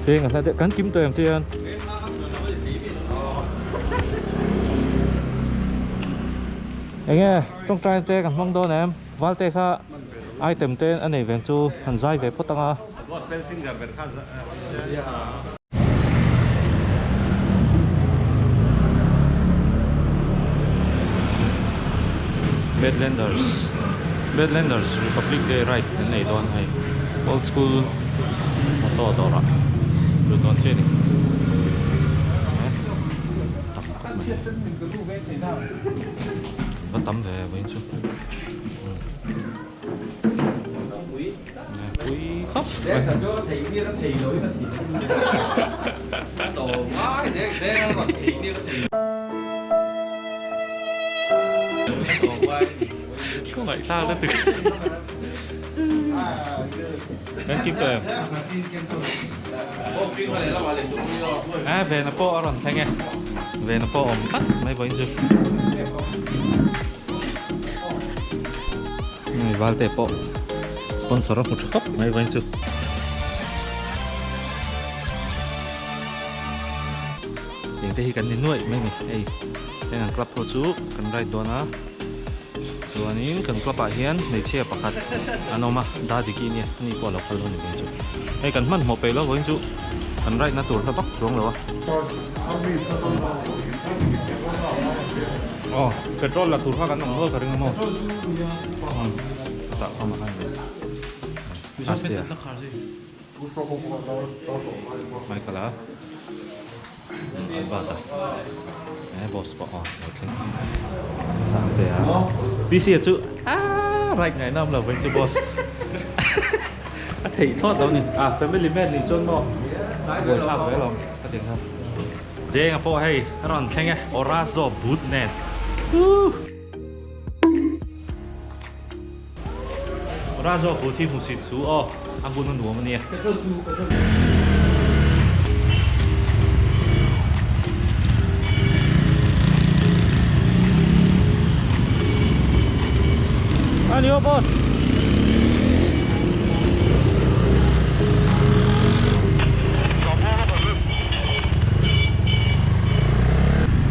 Veng a hla deuh kan kim tawh em te hian. Enge tawngtai te kan hmang dawn em Valte kha item te a nei veng chu han zai ve phawt ang a. Badlanders Badlanders Republic Day ride an nei dawn hei old school moto dawrah lut dawn chiah a ni tam khawp mai va tam ve vawiin chu. Có ngại tao đó từ Em kim tụi em À về nó po rồi thanh nghe Về nó po ổn tắt mấy bữa chứ Hei Valte pawh sponsor a hmu tha khawp mai vawiin chu. Eng te hi kan ni nuaih mai ni hei heng an club ho chu kan ride dawn a chuanin kan club ah hian hmeichhia pakhat an awm a Dadiki nia ani pawh a lo kal dawn ni vawiin chu hei kan hmanhmawh peih lo vawiin chu kan ride na tur hla vak chuang lo a. Aw petrol la tur kha kan awm nual ka ring a maw chutah kha mah khan Astea Michael a Albert a e boss pawh aw lo thleng Sangtea PC a chu aaa right ngaihna awm lo vawiin chu boss a theih thlawt lo ni a family man nih chuan maw buaithlak ve alawm ka ti ang kha. Denga pawh hei a rawn thleng e, Orazo boot nen. Woo! Orazo boot hi hmusit chu aw, a hun a nuam a nia. A ni aw boss.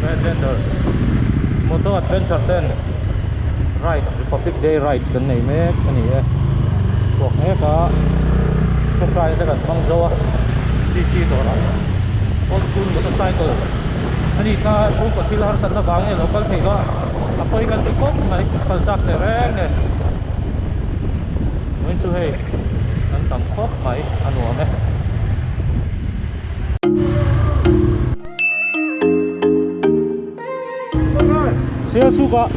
Badlanders Moto Adventure ten ride Republic Day ride kan nei mek a ni e chhuak mek a tawngtai te kan hmang zo a DC dawrah old school motorcycle a ni kha chhungkaw thil harsatna vang nge lo kal thei lo a a pawi kan ti khawp mai kal chak leh reng e vawiin chu hei kan tam khawp mai a nuam e. Sialchhukah.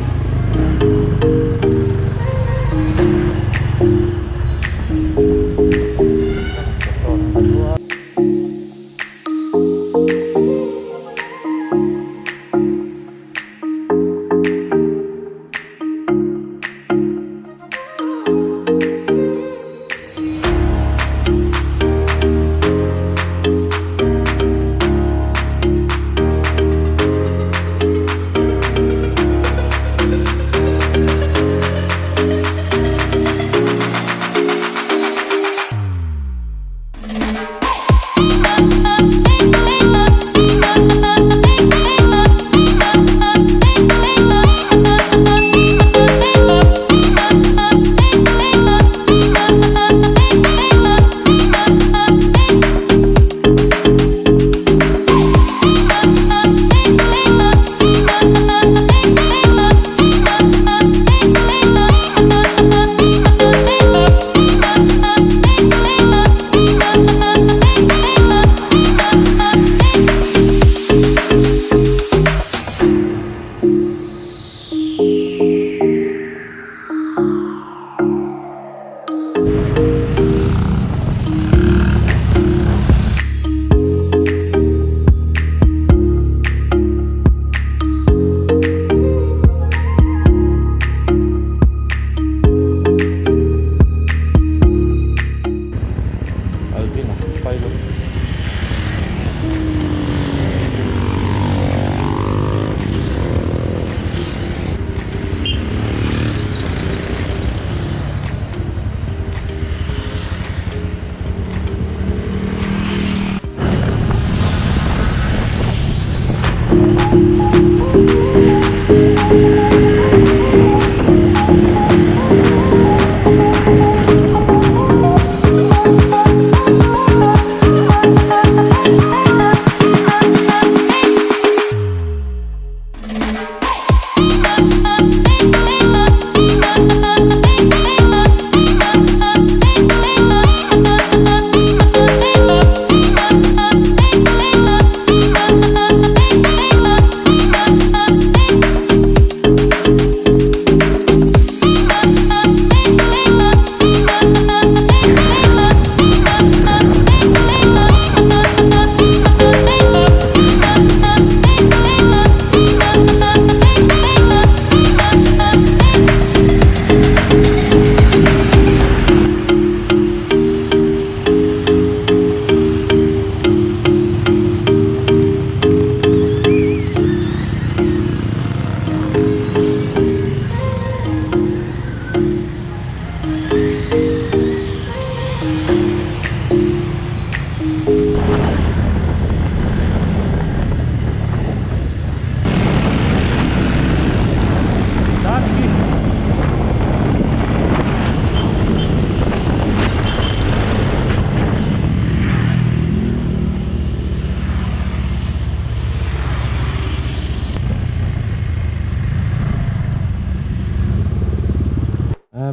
tangkai lo.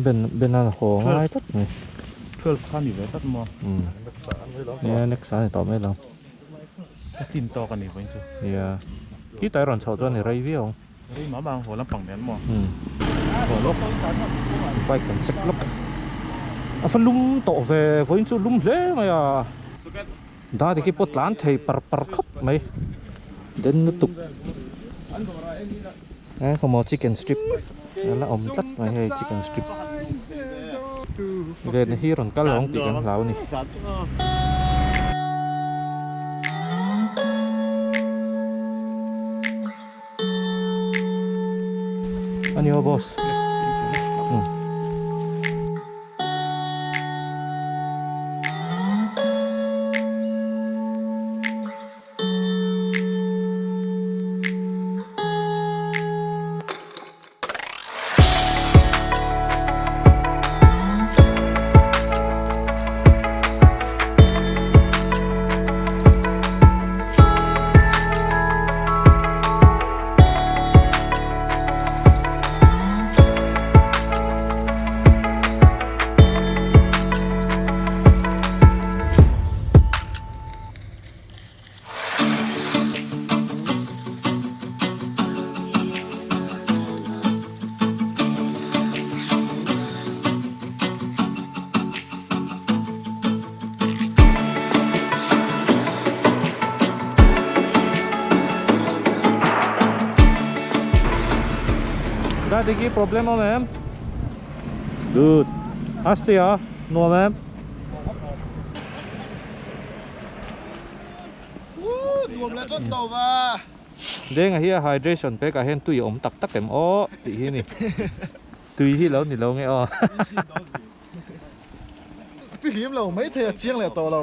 Ben ben a haw ngai tlat mai. 12 kha ni ve tlat maw? Um. Nia next a ni tawh mai lo. A chin tawk a ni vawiin chu. Nia. Khi tai rawn chhoh chuan i rei viau ang. Rei mah mah ang haw lampang nen maw? Um. Chho lawk. Bike kan check lawk. A fa lum tawh ve vawiin chu lum hle mai a. Dadi khi pawh tlan thei par par khawp mai. Den lutuk. Eh khawmaw chicken strip a la awm tlat mai hei chicken strip ven hi rawn kal ang tih kan hlau a ni. A ni aw boss. Daddy ki problem awm em? Good. Asti a nuam em? Denga hi a hydration pek ah hian tui a awm tak tak em aw tih hi a ni. Tui hi lo ni lo nge aw. Fihlim lo mai thei a chiang leh tawh lo.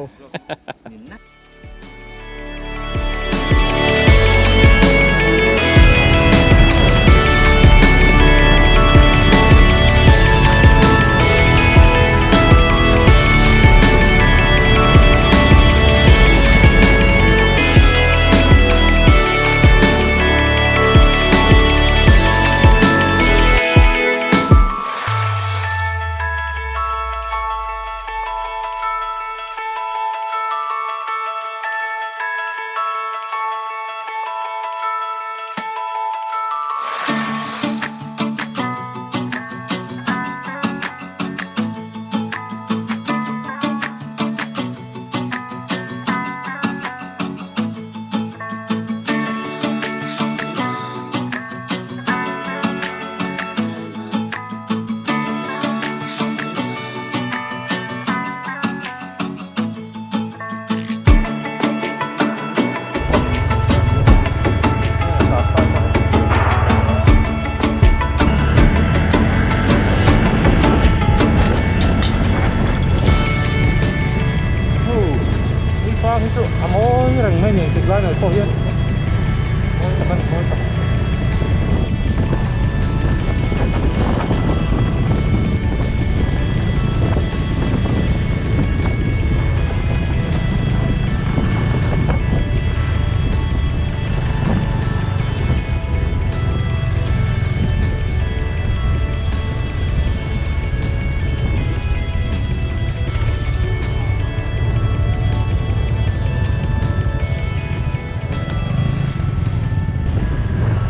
hi chu a mawi reng mai ni engtik lai mai pawh hian mawi tak a ni mawi tak.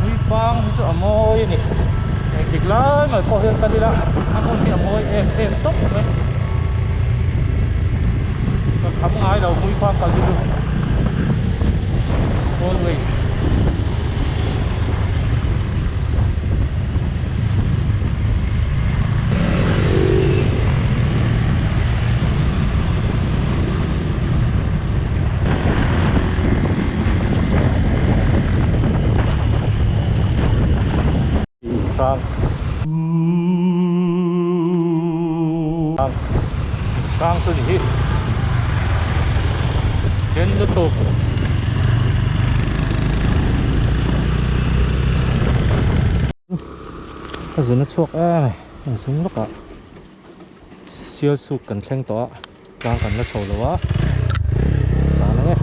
Tuipang hi chu a mawi a ni engtik lai mai pawh hian kal ila a hmun hi a mawi em em tawp mai ka kham ngai lo Tuipang kal hi chu always. Hrang hrang chu ni hi den lutuk. Ka zun a chhuak em a zung lawk ah sial suk kan thleng tawh a tlang kan la chho lo a tlan ang e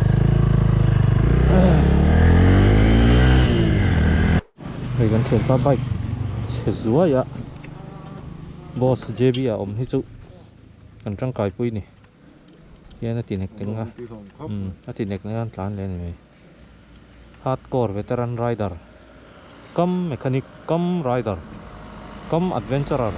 hei kan thianpa bike chhe zuai a boss J B ah awm hi chu kan tangkai pui ni hian a ti nek nek a a ti nek nek a an tlan leh a ni mai. Hardcore veteran rider cum mechanic cum rider cum adventurer.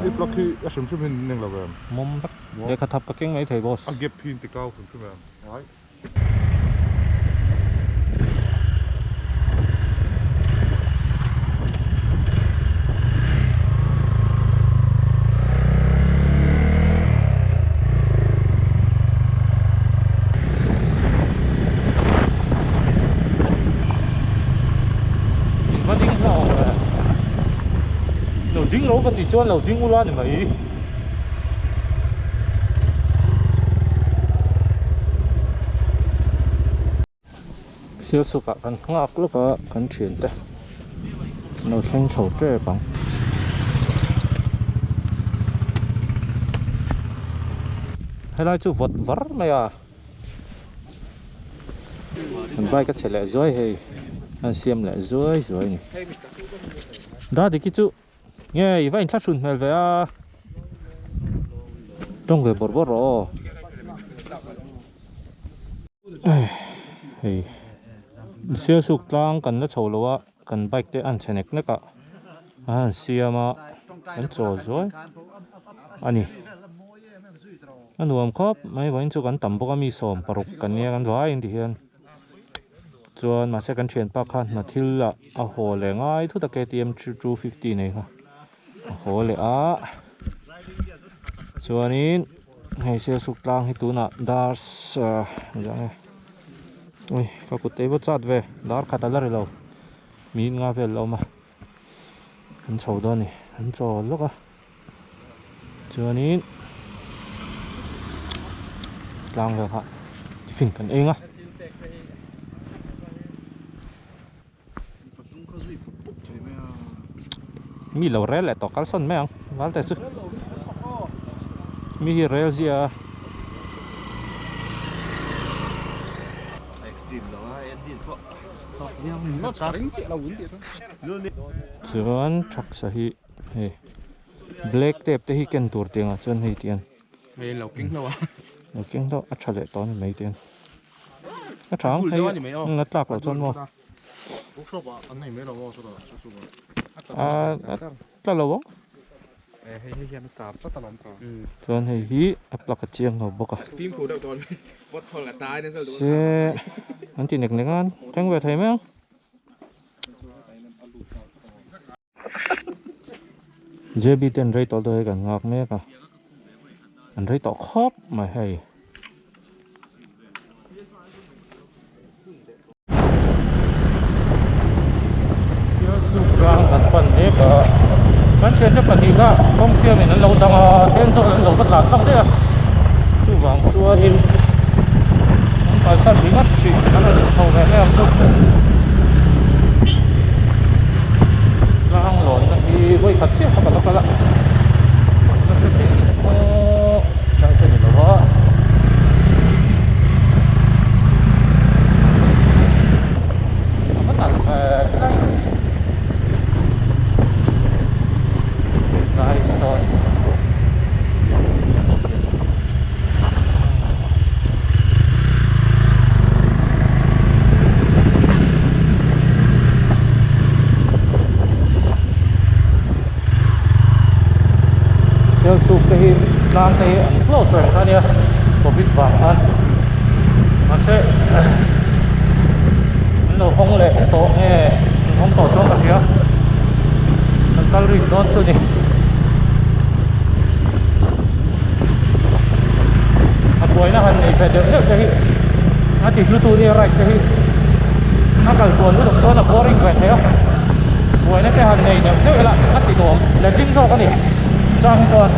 I plug hi a hrim hrim hi ning lo em? Mawm vek. Lehkha thap ka keng mai thei boss. A gap hi in ti kau hrim hrim em? Ai. In va ding hlauh ang le. Lo ding lo ka tih chuan lo ding ula ni mai. Thil chhukah kan nghak lawk a kan thian te lo thleng chho tep ang. Helai chu vawt var mai a an bike a che leh zuai hei an siam leh zuai zuai a ni. Dadiki chu. Nge i va inthlahrun hmel ve a tawng ve bawrh bawrh rawh aw hei sialsuk tlang kan la chho lo a kan bike te an chhe nek nek a a han siam a an chawl zuai a ni a nuam khawp mai vawiin chu kan tam bawk a mi 16 kan nia kan vai in ti hian. Chuan mahse kan thianpa kha hna thil ah a haw leh ngai thut a KTM 250 nei kha a haw leh a chuanin hei sialsuk tlang hi tunah dar engzah nge ui ka kut te hi va chat ve dar khat a la ri lo min nga vel a awm a an chho dawn a ni an chawl lawk a. Chuanin tlang vel kha tiffin kan eng a. Mi lo rel leh tawh kalsawn mai ang val te chu mi hi rel zia a. Chuan thaksa hi hei. Black tape te hi ken tur tiang ah chuan hei tiang hei lo keng hlauh a lo keng hlauh a tha leh tawh a ni mai tiang a tha ang hei a tlak loh chuan maw workshop ah an nei mai lo maw sawtah chu chu a tla lo ang hei hei hian a char tlat alawm chuan hei hi a plug a chiang lo bawk a fimkhur deuh tawh vawt thawl a tai nasa se an ti nek nek a thleng ve thei mai ang. JB te an rei tawh dawn hei kan nghak mek a an rei tawh khawp mai hei. Sialsuk tlang kan pan mek a. Kan thiante pahnih kha kawng siamin an lo dang a, then zawk an lo va tlan tlang daih a, chuvang chuanin an kalsan ringawt hrih an rawn chho ve mai ang chu. Tlang lawnna hi vawi khat chiah kha ka la kal a, ka hre thei aw tlai te ni lo a. A va nalh ve tlai. Nice one. Sialsuk te hi tlang te hi an close reng kha ania covid vang khan mahse an lo hawng leh tawh nge an hawng tawh chuan ka hria kan kal rik dawn chu ni a buaina han nei ve deuh deuh te hi a ti hlu tu nia ride te hi a kal tuan lutuk chuan a boring ve thei a buaina te han nei deuh deuh ila a ti nuam letling zawk a ni chang hi chuan.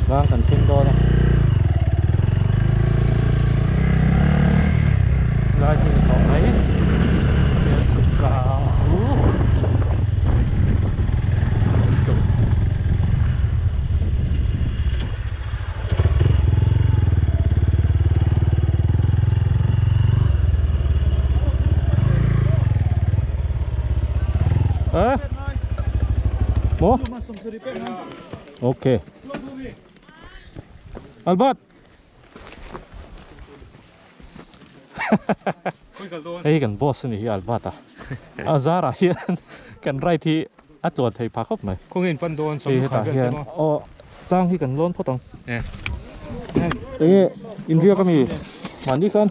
Tlang kan thleng dawn a lai hi ni tawh mai Sialsuk tlang chu let's go. Eh? Maw? Ok. Albert. Hei kan boss ani hi Albert a. A zarah hian kan ride hi a tluan thei pha khawp mai. Khawnge in pan dawn Hei hetah hian aw tlang hi kan lawn phawt ang. Enge inriak ami mahni khan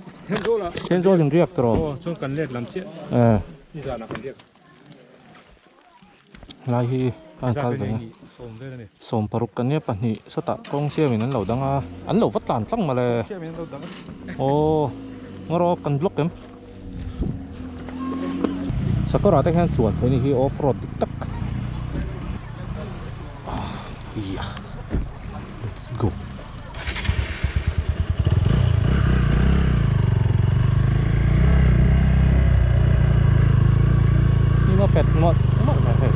Thenzawl inriak tawh. Aw chuan kan let lam chiah. Eh. Nizanah kan riak. Lai hi a kal ve a 60 kan nia pahnih sawtah kawng siamin an lo dang a an lo va tlan tlang mawle aw ngaw kan block em sakawrah te hian chuan theih a ni hi off road dik tak yeah let's go. Nhưng mà pet mawlh mawlh mai hei.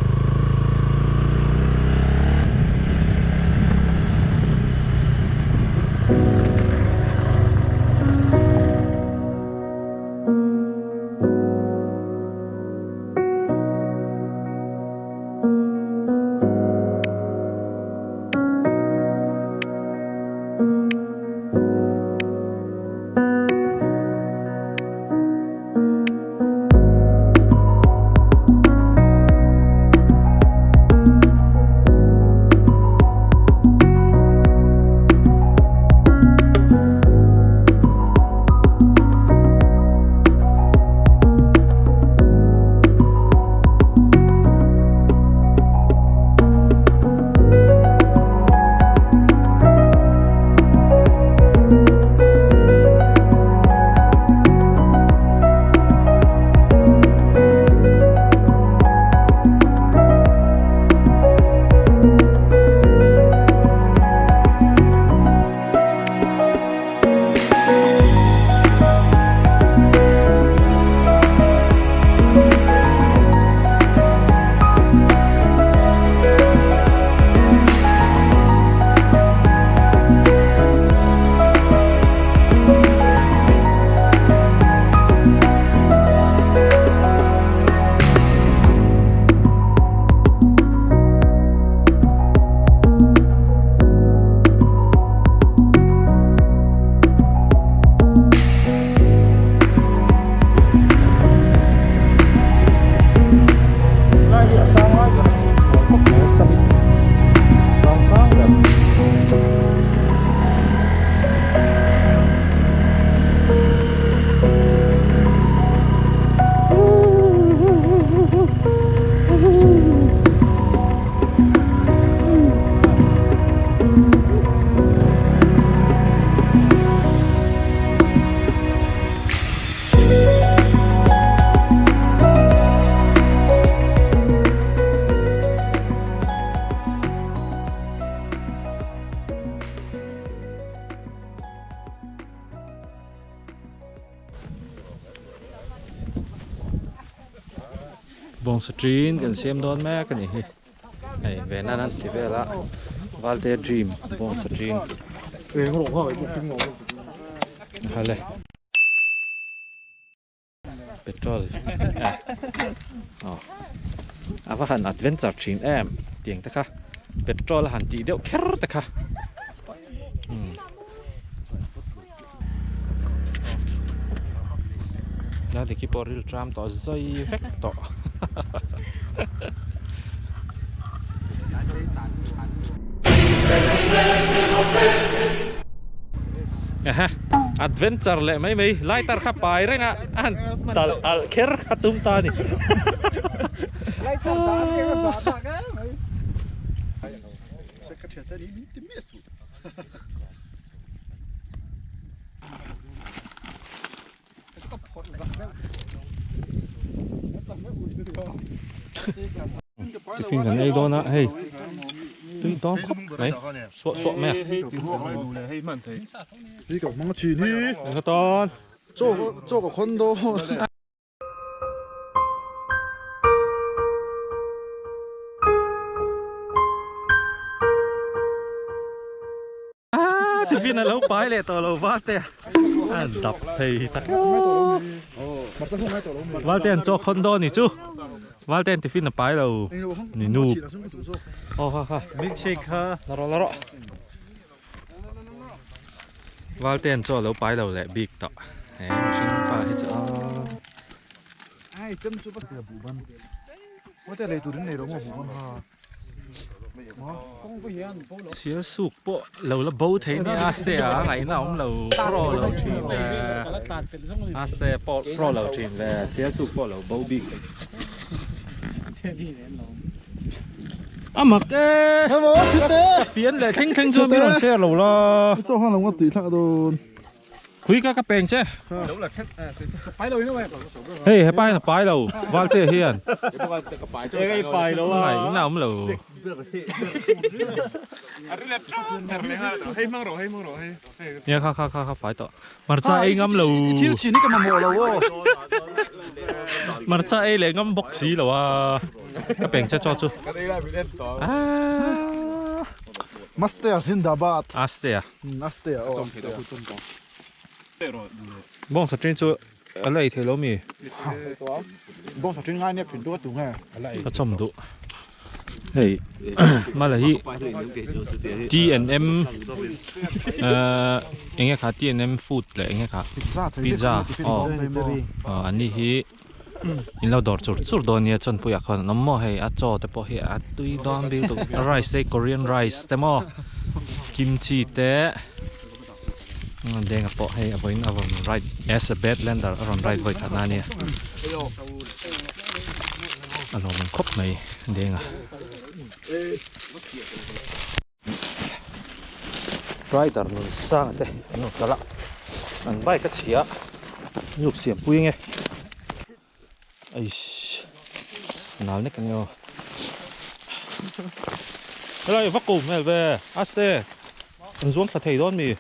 Bawngsa ṭin kan siam dawn mek a ni hi hei ve nan an ti vel a Valte dream bawngsa ṭin hale petrol a va han adventure ṭhin em tiang te kha petrol a han tih deuh kher te kha. La diki pawh ril tram tawh zai vek tawh Aha adventure leh mai mai lighter kha pai reng a a han talh alh kher kha tum ta a ni Tiffin kan ei dawn a hei tui dawn khawp mai suah suah mai a. Eng atan. Tiffin a lo pai leh tawh lo Valte a dap thei tak Valte an chaw khawn dawn ni chu Valte an tiffin a pai lo ni nu aw kha kha Milkshake kha la rawh la rawh Valte an chaw lo pai lo leh bik tawh he mihring pa hi chu a Sial suk pawh lo la bo thei nia a se a ngaihna awm lo pro lo thin ve a se pawh pro lo thin ve sial suk pawh lo bo bik a mak e ka fian leh thleng thleng chuan min rawn share lo la. Khui ka ka peng che. Hei he pai na pai lo Valte hian. Ngai na awm lo. Nia kha kha kha kha fai tawh. Hmarcha ei ngam lo. Thil chin hi ka mamawh lo aw. Hmarcha ei leh ngam bawk si lo a. Ka peng che chaw chu. Mastea zindabad. Astea. Astea aw. Bawngsa ṭin chu a la ei thei lo mi? Bawngsa ṭin ngai nep ṭhin tu a tu nge? Ka chawm duh. Hei mala hi T&M eng nge kha T&M food leh eng nge kha pizza aw an ni hi in lo dawr chur chur dawn nia chawnpuiah khawn an awm maw hei a chaw te pawh hi a tui dawn bil tuk rice te korean rice te maw kimchi te denga pawh hei a vawiin a rawn ride as a badlander a rawn ride vawi khat na ania a lawm khawp mai denga. Rider nun sang te an rawn kal a an bike a chhia a siam pui nge eish nal nek ania aw helai va ko hmel ve aste an zuang thla thei dawn mi.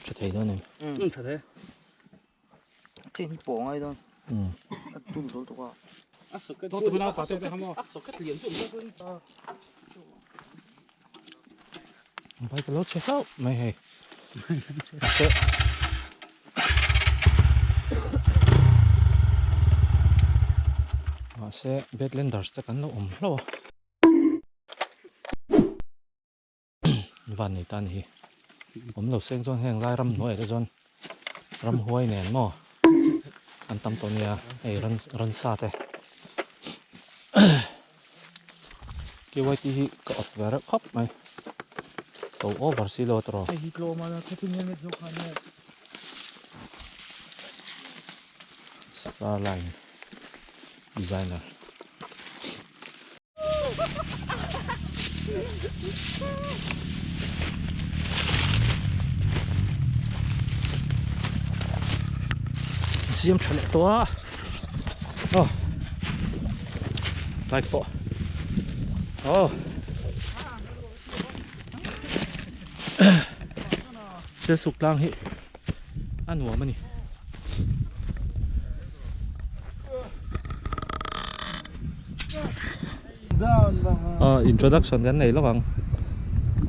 Tha thei dawn em? Tha thei. Chen hi pawh ngai dawn. A tum zo tuk a. A socket a socket lian chu Bike lo chhe hlauh mai hei. Mahse Badlanders te kan lo awm hlauh a. Van nei ta a ni hi. Awm lo seng chuan heng lai ramhnuai ah te chuan ramhuai nen maw an tam tawh nia hei ransa te. KYT hi ka awt ve reuh khawp mai. To over si lo tawh. Hei hi tlawm a thuthlung helmet zawk kha ania. Starline designer. Siam tha leh tawh a. Aw. Bike pawh. Aw. Sialsuk tlang hi a nuam a ni. Introduction kan nei lawk ang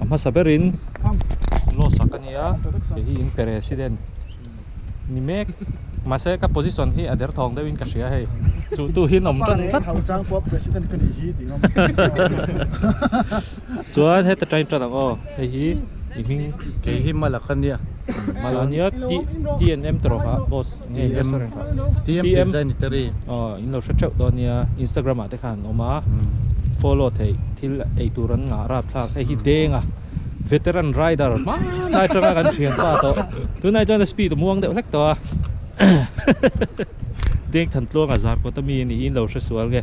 a hmasa berin Lawsak a nia hei hi in president ni mek mahse ka position hi a derthawng deuhin ka hria hei chu tu hi an awm tan tlat chuan heta tang tan ang aw hei hi i hming kei hi Malak a nia Malak a nia T&M tawh rawh kha boss. TM TM Sanitary aw in lo hre theuh dawn nia Instagram ah te khan an awm a follow theih thil ei tur an ngah rap thlak hei hi deng a veteran rider hmanlai atanga kan thian pa tawh tunah chuan a speed a muang deuh hlek tawh a deng than tluang a zar kawt ami a ni in lo hre sual nge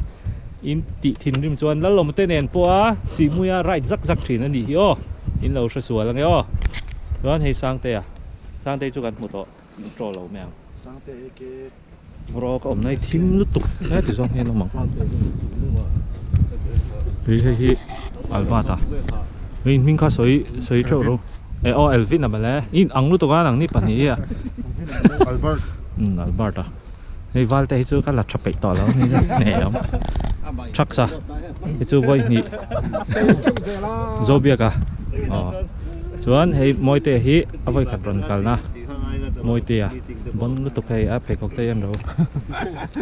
in tih thinrim chuan Lalawm te nen pawh a sihhmuia ride zak zak thin a nih hi aw in lo hre sual ange aw chuan hei Sangtea Sangtei chu kan hmu tawh. Intro lo mai ang. Sangte eke. Rawk a awm na hi thim lutuk he ti zawng hian awm ang. Hei hei hi Albert a. Hei hming kha sawi sawi theuh ro. E aw Elvin a mawle. In ang lutuk a nang ni pahnih hi a. Albert. Um Albert a. Hei valte hi chu ka la tha peih tawh lo ni nei awm. Trucks a. Hei chu vawi hnih. Zobiak a. Aw. Chuan hei Mawite hi a vawi khat rawn kalna Mawitea bawn lutuk hei a pheikhawk te hian ro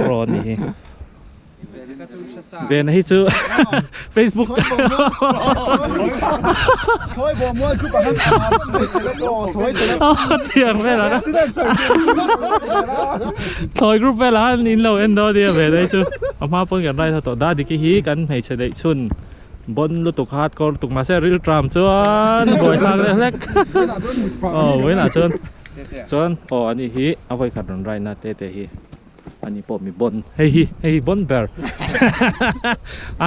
raw a nih hi. Vena hi chu Facebook thiang velah khan thawi group velah khan in lo en dawn ania Vena hi chu a hma pawn kan write tawh Dadiki hi kan hmeichhe daih chhun Bon lutuk hardcore lutuk mahse ril tram chuan buai thlak deuh hlek aw vawiinah chuan chuan aw ani hi a vawi khat rawn ride na te te hi ani pawh mi bon hei hi hei hi bon ber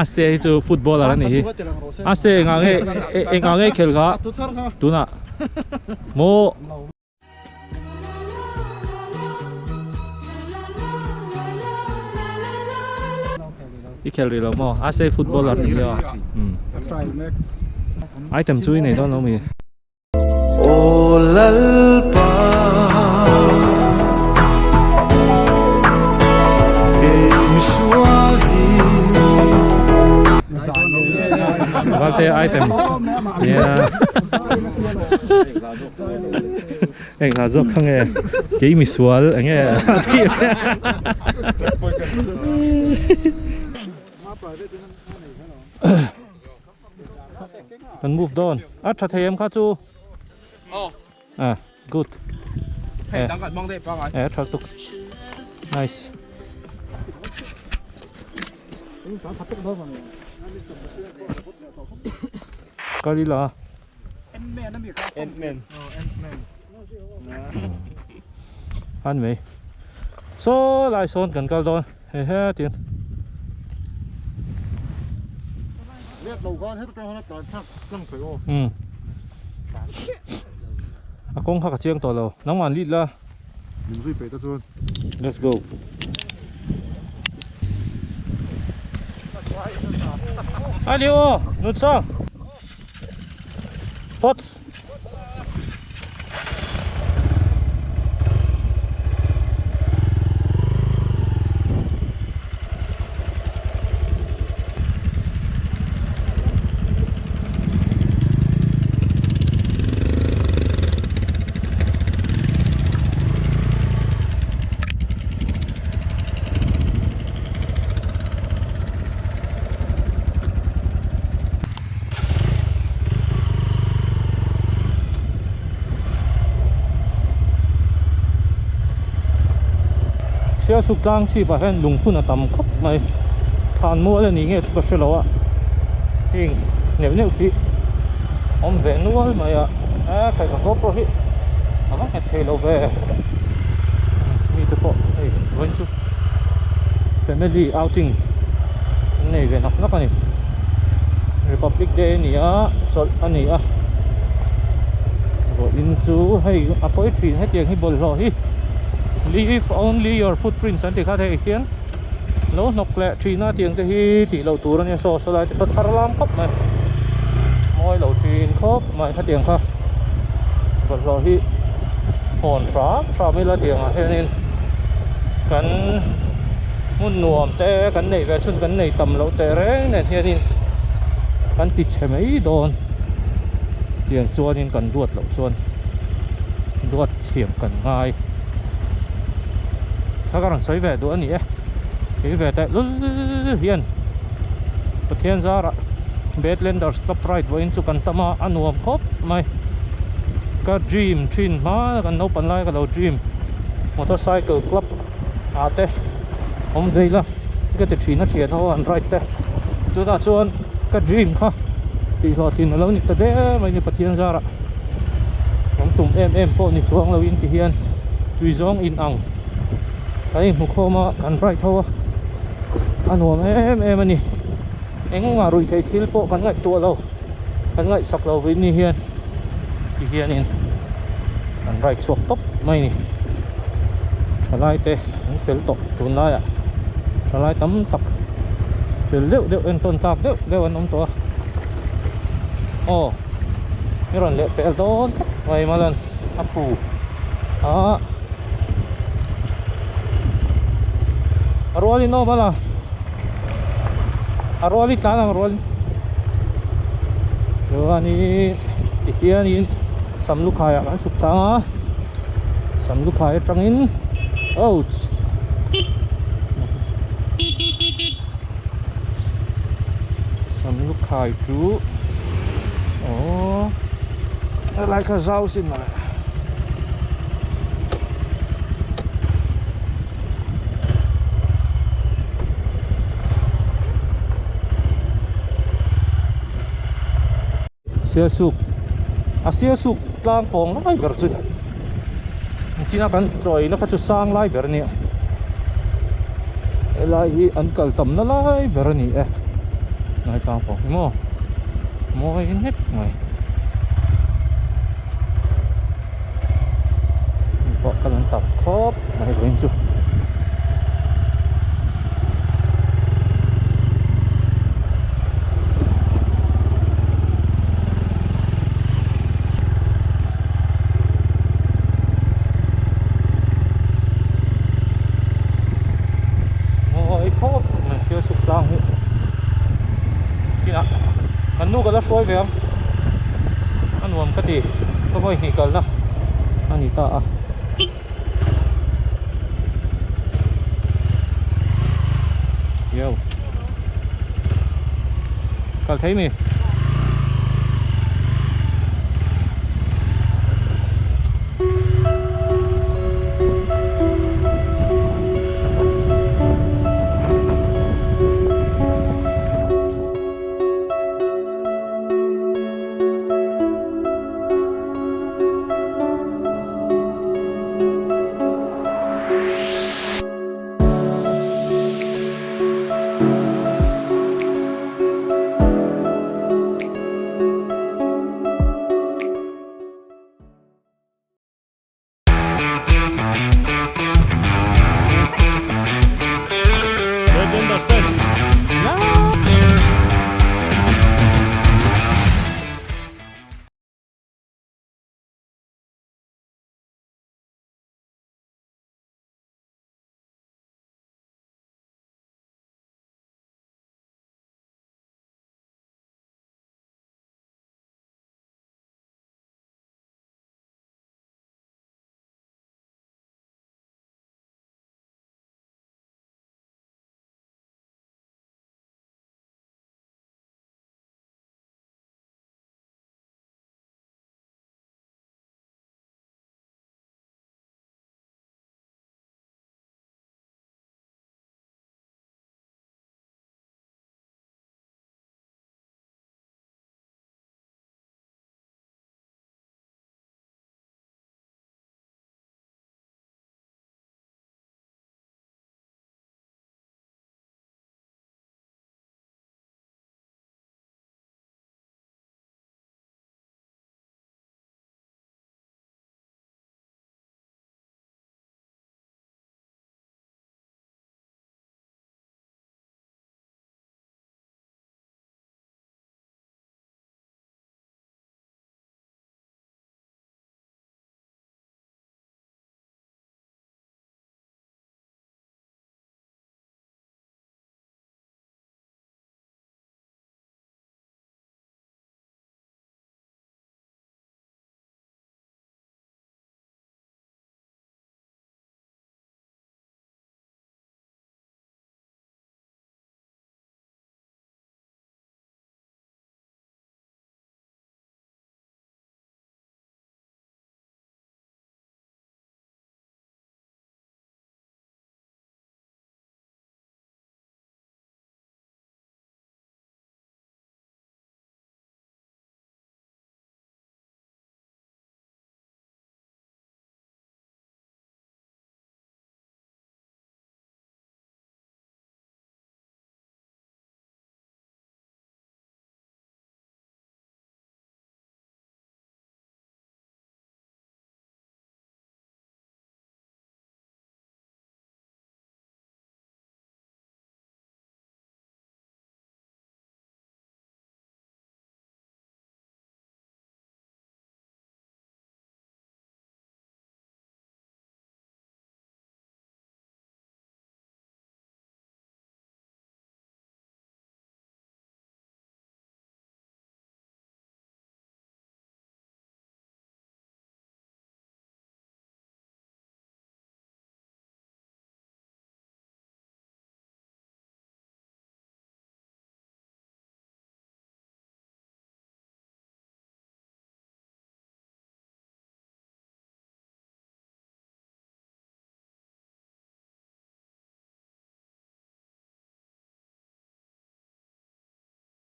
Aste hi chu footballer ani hi Aste engah nge engah nge khel kha tunah maw. I khel rih lo maw? A se footballer ni nia. Um. Item chu i nei dawn lo mi? Aw Lalpa kei misual hi. Valte item. Yeah. Eng hla zawk kha nge kei misual eng nge a tih Kan move dawn a tha thei em kha chu ah good eh eh tha tuk nice Kalila Ant-Man ami kha. Ant-Man. Oh, Ant-Man. An mai. Saw lai sawn kan kal dawn. He he tin. Let lo khan heta tang hana tlan thlak tlang thei aw. Um. A kawng kha ka chiang tawh lo. Nangman lead la. Min zui peih ta chuan. Let's go. Ali aw, Nutsang. Pots. Sialsuk tlang chhip ah hian lungphun a tam khawp mai thlan mual a ni nge chu ka hre lo a heng neuh neuh khi awm ve nual mai a a khaih ka GoPro hi a va nghet thei lo ve mite pawh hei vawiin chu family outing an nei ve nak nak a ni Republic Day a ni a chawlh a ni a vawiin chu hei a pawi thin hetiang hi bawlhhlawh hi leave only your footprints an tih kha hei hian lo hnawk leh thin a tiang te hi tih loh tur a nia saw saw lai te kha thar lam khawp mai mawi lo thin khawp mai khatiang kha. Bawlhhlawh hi hawn hram hram ila tiangah hianin kan hmun nuam te kan neih ve chhun kan nei tam loh teh reng nen hianin kan ti chhe mai dawn tiang chuanin kan duat loh chuan duat thiam kan ngai kha ka rawn sawi ve duh a ni e kei ve teh lul hian Pathian zarah Badlanders top right vawiin chu kan tam a a nuam khawp mai ka dream thin hma kan naupang lai ka lo dream motorcycle club ah te awm ve ila ka ti thin a thian ho an ride te chutah chuan ka dream kha tih hlawhtlin alo ni ta der mai ni Pathian zarah kan tum em em pawh ni chuang lo in ti hian tui zawng in ang kan inhmu khawm a kan ride ho a a nuam em em a ni. Engmah ruih theih thil pawh kan ngaihtuah lo kan ngaihsak lo vin ni hian ti hianin an ride chhuak tawp mai a ni thalai te an fel tawh tunlaiah thalai tam tak fel deuh deuh entawn tlak deuh deuh an awm tawh a aw i rawn leh pel dawn tak mai malan a phu ah a rualin aw mala. A rual i tlan ang rual chuanin tihianin samlukhai ah kan chhuk tlang a samlukhai atangin ouch samlukhai chu aww helai kha zau sin mawle. Sialsuk a sialsuk tlang pawng lai ber chu nichina kan chawina kha chu sang lai ber a nia helai hi an kal tamna lai ber a ni e helai tlang pawng hi maw mawi nek mai. Pawh kal an tam khawp mai vawiin chu. Mawi khawp mai sialsuk tlang hi kinah kan nu ka la hruai ve ang a nuam ka ti ka vawi hnih kalna a ni ta a. Yo. Kal thei mi.